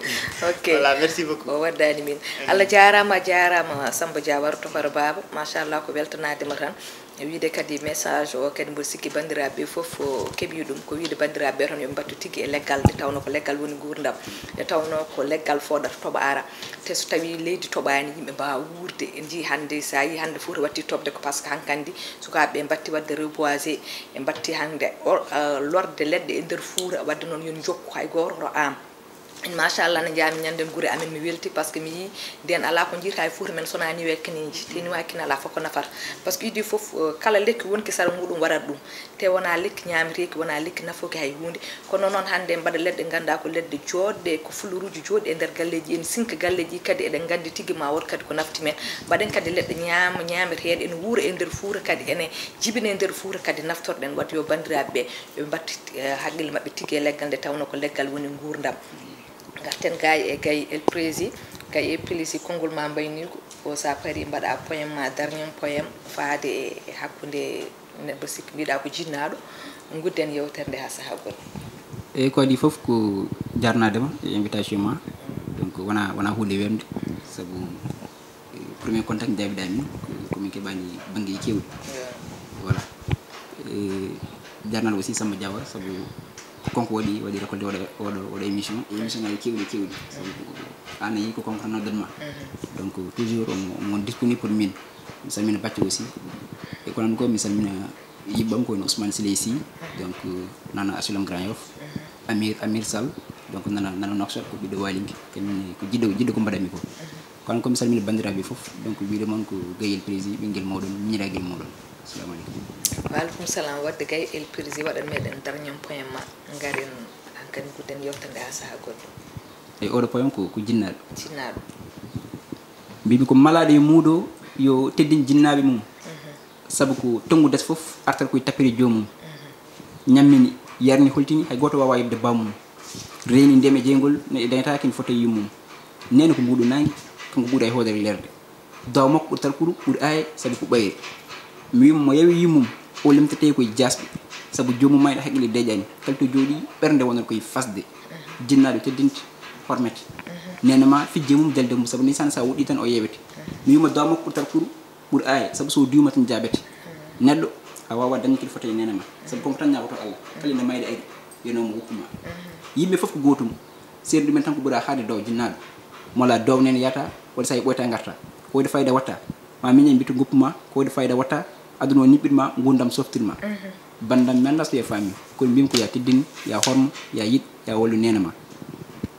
Ok. Voilà, merci beaucoup. O waddani min. Allah jaaraama, a jaaraama Samba Dia Waro Tokoro Baaba. Machallah, ko weltanaade ma tan. E wiide kadi message o kadi mboɗo sikki banndiraaɓe ɓe fof o keɓi ɗum. Ko wiide banndiraaɓe ɓe tan yo mbattu tigi e leggal, nde tawno ko leggal woni nguurndam, nde tawno ko leggal fooɗata toɓa ara. Te so tawi leydi toɓaani, yimɓe mbaawa wuurde. En njii hannde, so a yii hannde Fouta watti toɓde, ko parce que hankandi sukaaɓe ɓe mbatti waɗde reboiser, ɓe mbatti hannde o, uh, lorde leɗɗe e nder Fouta. Wadde noon yo en njokku, hay gooto hoto aam. Machallah, ne njaami ñanden gure amen, mi welti parce que mi yii nden alaa ko jiita e Fouta men sonaa ni wekkaneeji. Te ni wakkine alaa fof ko nafata. Parce que idii fof, uh, kala lekki wonki sara muɗum waɗat ɗum. Te wonaa lekki ñaameteeki, wonaa lekki nafooki hay huunde. Kono noon hannde mbaɗa leɗɗe nganndaa ko leɗɗe jooɗɗe, ko fuluruuji jooɗɗi e nder galleeji. En sinka galleeji kadi eɗen nganndi tigi ma wood kadi ko nafti men. Mbaɗen kadi leɗɗe ñaam-, ñaameteeɗe, ene wuura e nder Fouta kadi, ene jibina e nder Fouta kadi naftorɗen. Wadde yo banndiraaɓe ɓe, ɓe mbaɗ, eh, haqqille maɓɓe tigi e leggal nde tawno ko leggal woni nguurndam. Ngarten gay e gay El Prési, gay El Prési konngol ma mbayni ko, ko sa paari mbaɗa poème ma, darñam poème faade e, e hakkunde neɗɗo sikki mbiɗa ko jinnaaɗo. Ngudden yewtere nde haa sahaa goɗɗo. Eyyi, ko adii fof ko jarnaade ma e invitation ma. Donc wona, wona huunde weemde, sabu, eh, premier contact jaabiɗa min ko, ko min keɓani banngeeji keewɗi. Voilà. Eh, jarnaade aussi Samba Diawara, sabu ko kanko waɗi, waɗi récolté oɗo, oɗo, oɗo émission. E émission ngaji keewɗi, keewɗi. Sabu ko an a yii ko kanko tan noddan ma. Donc toujours omo, omo disponible pour min. Mi salmina Bacco aussi. E kono ko mi salmina yiɓɓam ko woni Ousmane Siley Sy, donc, euh, nana H L M Grand Yoff, Amir, Amir Sall, donc, nana, nana Nouakchott, ko ɓiɗɗo Walingi, kañum ne ko jiɗɗo, jiɗɗo ko mbaɗanmi ko. Kono ko mi salmini banndiraaɓe fof, donc, wiide mon ko Gaye El Prési, ɓinngel mooɗon, miñiraagel mooɗon. Assalamu aleykum. Wa aleykum salam. Wadde Gaye El Prési, waɗan meɗen darñam poème ma, ngaren hankadi gudden yewtere nde haa sahaa goɗɗo. E oɗo poème ko, ko jinnaaɗo. Jinnaaɗo. Mbimi ko malaaɗo e muuɗo yo teddin jinnaaɓe mum. Sabu ko tonngu dasa fof artat koye tappere joomum. Ñammini, yarni, holtini, hay gooto waawaa yoɓde bammum. Reeni ndema e jeyngol, neɗɗo dañataa kene fota e yummum. Neene ko mbuuɗu naange, kanko ɓuri e hoodere leerde. Daaw makko ɓuri tarkuru, ɓuri aaye, sabu ko ɓayri. Mi wiima mo yawi yummum, o limtatee koye jaasɓe, sabu joomum mayɗo haqqille deeƴaani. Kala to jooɗii, ɓernde wonata koye fasde. Jinnaaɗo teddinte, hormete. Neene ma fijje mum, jalde mum, sabu ndeysaan sa woɗɗii tan o yeewete. Mi wiima daaw makko ɓuri tarkuru, ɓuri aaye, sabu so diwma tan jaabete. Neɗɗo a waawaa dañde kadi fota e neene ma, sabu kanko tan ñaagoto Allah. Kala nde mayde ari, yo neene ma woppu ma. Yimɓe fof ko gootum, seeri ɗumen tan ko ɓura haade daaw jinnaaɗo. Mola daaw neene yata, waɗi sa e ɓoyta ngarta. Ko wayde fayda watta, ma miñe mbittu goppu ma, ko wayde fayda watta, aduna o niɓɓit ma, nguurndam softir ma. Banndam mi anndaa so yo faami, kono mbimi ko ya teddin, ya hormo, ya yiɗ, ya wallu neene ma.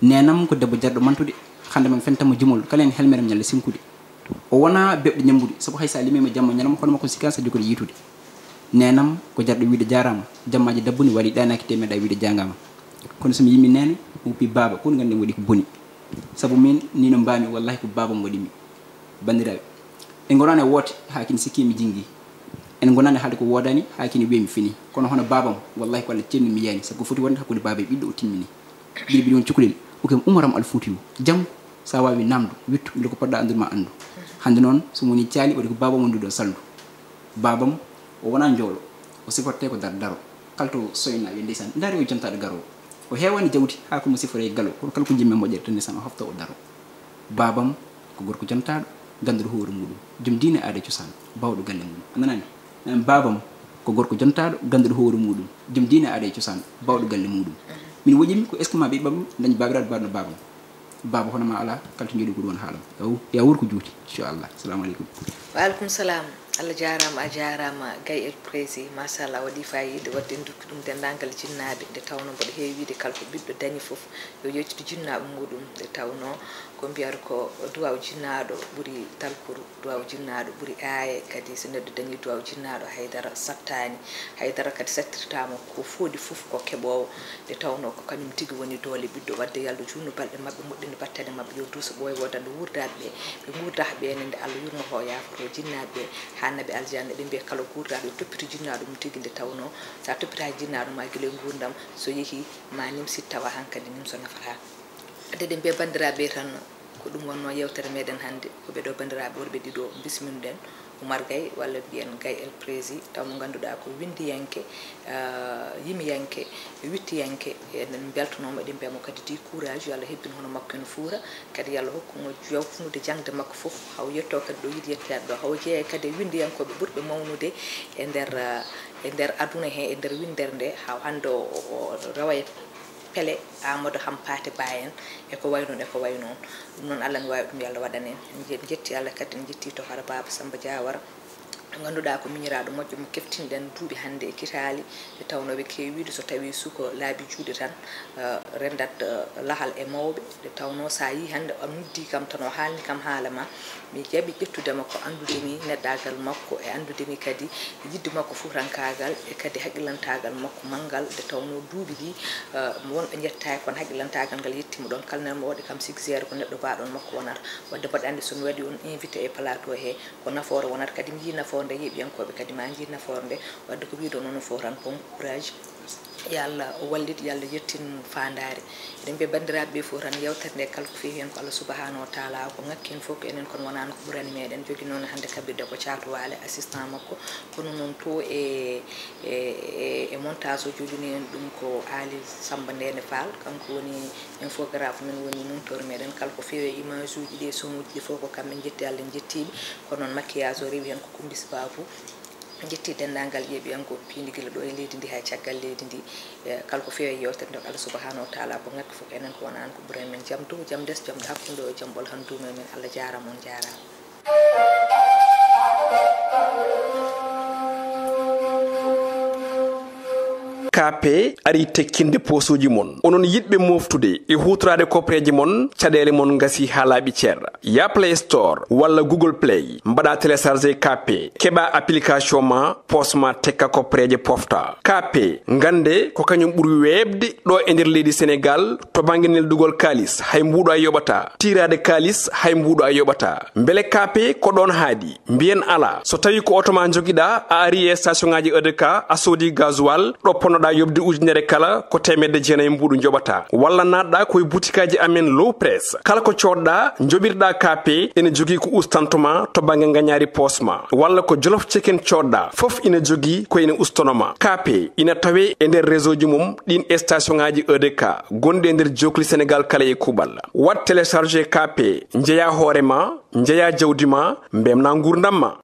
Neenam ko debbo jarɗo mantude, hannde man fentan mo jimol, kala heen helmere am ñalla sinkude. O wonaa beɓɗo ñambude, sabu hay so a limiima jamma ñalawma, hono makko sikkaani so jokkude yiitude. Neenam ko jarɗo wiyde jaaraama, jammaaji dabbuni wali ɗaanaaki te meeɗa wiyde jaangaama. Kono so mi yimi neene, mi woppi baaba, ko woni nganndi waɗi ko boni. Sabu min, ni no mbaami, wallahi ko baabam waɗi mi. Banndiraaɓe, en ngonaani woote haa kini sikki mi jingi. En ngonaani haalde ko woodaani haa kini wiye mi fini. Kono hono baabam, wallahi ko Allah ceerni mi yaani, sabu ko foti wonde hakkunde baaba e ɓiɗɗo o timmini. Mbiɗo mbiɗo won cukalel, o kam umaram alfuutiyu. Janngo, so a waawi naamdu, wittu, mbele ko poɗɗa anndude ma anndu. Hannde noon, so mi woni caali, waɗi ko baabam wondude o salndu. Baabam, o wonaa njoolo, o sifortee ko dar-, daro. Kala to soyna, wiya ndeysaan, ndaari o jontaaɗo garoowo. O heewaani jawdi, haa ko mo siforee galo, kono kala ko njimmi e moƴƴere, tan ndeysaan, o hofta o daro. Baabam ko gorko jontaaɗo, gannduɗo hoore muuɗum, joom diine, aada e cosaan, baawɗo galle mum. A nanaani? Naan baabam ko gorko jontaaɗo, gannduɗo hoore muuɗum, joom diine, aada e cosaan, baawɗo galle muuɗum. Min woƴimi ko est-ce que ma ɓiɓɓam dañ baabiraaɗo baɗno baabam. Baaba hono ma alaa, kala to njooɗi ko ɗum woni haalam. Yo, yo wuur ko juuti, inchallah. Assalamu aleykum. Wa aleykum salam. Allah jaaraama, a jaaraama, Gay El Prezi, machallah, waɗi faayiida. Wadde en ndokki ɗum denndaangal jinnaaɓe, nde tawnoo mboɗo heewi wiyde kala ko ɓiɗɗo dañi fof, yo yettu jinnaaɓe muɗum. Nde tawnoo ko mbiyata ko duwaaw jinnaaɗo ɓuri talkuru, duwaaw jinnaaɗo ɓuri aaye, kadi so neɗɗo dañii duwaaw jinnaaɗo, haydara sattaani, haydara kadi sattirtaama, ko fooɗi fof ko keɓoowo. Nde tawnoo ko kañum tigi woni doole ɓiɗɗo. Wadde yo Allah juutnu balɗe maɓɓe, moƴƴinu battane maɓɓe, yo duuso ɓooyoo woodande wuurdaade ɓe, ɓe nguurda haa ɓeene nde Allah yurmotoo, yaafoto jinnaaɓe ɓe, haa naɓe aljanna. Eɗen mbiya kala guurdaaɗo yo toppito jinnaaɗo mum tigi. Nde tawnoo so a toppitaaki jinnaaɗo ma gila e nguurndam, so yehii ma nimsit tawa hankadi nimso nafataa. Wadde eɗen mbiya banndiraaɓe tan, ko ɗum wonnoo yeewtere meɗen hannde. Ko ɓee ɗoo banndiraaɓe worɓe ɗiɗo mbismiɗen, Oumar Gaye, walla mbiyen Gaye El Prezi, taw mo ngannduɗaa ko winndiyanke, ah, yimiyanke, wittiyanke. Eɗen mbeltanoo mo, eɗen mbiya mo kadi di courage, yo Allah hebbin hono makko en fuura, kadi yo Allah hokku mo jawfunude jaŋde makko fof, haw yettoo kadi ɗo yiɗi yettoyaade ɗo, haw jeeya kadi e winndiyankooɓe ɓurɓe mawnude e nder, ah, e nder aduna he, e nder winndere nde, haw hannde o, o, o rewa e Pele, Amadou Hampâté Bâ en, e ko wayi noon, e ko wayi noon. Ɗum noon, Allah ne waawi ɗum, yo Allah waɗan en. En nje-, njetti Allah kadi, en njetti to Hara Baaba Samba Diawara, mo ngannduɗaa ko miñiraaɗo moƴƴo mo keftinɗen duuɓi hannde e kitaali, nde tawnoo ɓe keewi wiyde so tawii suko laabi juuɗe tan, eh, renndat, eh, lahal e mawɓe. Nde tawnoo so a yii hannde o noddii kam tan, o haalni kam haala ma, mi jaɓi ƴettude mo ko anndude mi neɗɗaagal makko e anndude mi kadi yiɗde makko fuutankaagal e kadi haqqillantaagal makko manngal. Nde tawnoo duuɓi ɗi, eh, wonɓe njettaaki, kono haqqillantaagal ngal yettii mo ɗoon. Kala nene mo waɗi kam suggéré ko neɗɗo baaɗoon makko wonata. Wadde mboɗo anndi so mi waɗii on invité e plateau he, ko nafoore wonata. Kadi mi yii nafoore nde, yeeɓiyankooɓe kadi ma njii nafoore nde. Wadde ko wiyde noon fof tan, bon courage. Yo Allah wallit, yo Allah yettin faandaare. Eɗen mbiya banndiraaɓe ɓe fof tan, yeewtere nde kala ko feewi heen ko Allah subahanahu wa taala, ko ŋakki heen fof ko enen, kono wonaano ko ɓurani meɗen. Jogi noon hannde kabbirde ko Caatu Waale, assistant makko, kono noon to e, e, e, e montage o jogini en ɗum ko Aali Samba Ndeene Faal, kanko woni infographe men, woni monteur meɗen. Kala ko feewi e image uji ɗi, son uji ɗi fof ko kamɓe njetti, Allah njettiiɓe. Kono noon maquillage o rewi heen ko Kumbis Babu. Njetti denndaangal yeeɓiyankooɓe piindi gila ɗo e leydi ndi haa e caggal leydi ndi. E, kala ko feewi e yeewtere nde, Allah subahanahu wa taala ko ŋakki fof, enen ko wonaano ko ɓurani men. Jam dow, jam les, jam hakkunde o, jam ɓolo han duuma e men. Allah jaaraama, on jaaraama. K P arii tekkinde poosooji mon. Onon yiɗɓe mooftude e huutoraade koppareeje mon, caɗeele mon ngasii haa laaɓi cer. Yaa Play Store walla Google Play, mbaɗaa télécharger K P, keɓaa application ma, poos ma tekka, koppareeje pofta. K P, ngannde ko kañum ɓuri weeɓde ɗo e nder leydi Senegaal to bannge neldugol kaalis, hay mbuuɗu a yoɓataa. Tiiraade kaalis, hay mbuuɗu a yoɓataa. Mbele K P ko ɗoon haaɗi? Mbiyen alaa. So tawii ko oto ma njogiɗaa, a arii e station ŋaaji E D K, a soodii gasoil, ɗo ponnoɗaa yoɓde ujunere kala, ko teemedde jeenayi mbuuɗu njoɓataa. Walla naatɗaa ko e butikaaji amen Low Press. Kala ko coodɗaa, njoɓirɗaa K P, ene jogii ko ustanto ma to bannge ngañaari poos ma. Walla ko Jolof Chicken coodɗaa, fof ina jogii ko ina ustono ma. K P ina tawee e nder réseau ji mum ɗiin e station ŋaaji E D K gonɗi e nder jookli Senegaal kala e kuuɓal. Waɗ télécharger K P, njeyaa hoore ma, njeyaa jawdi ma, mbeltinaa nguurndam ma.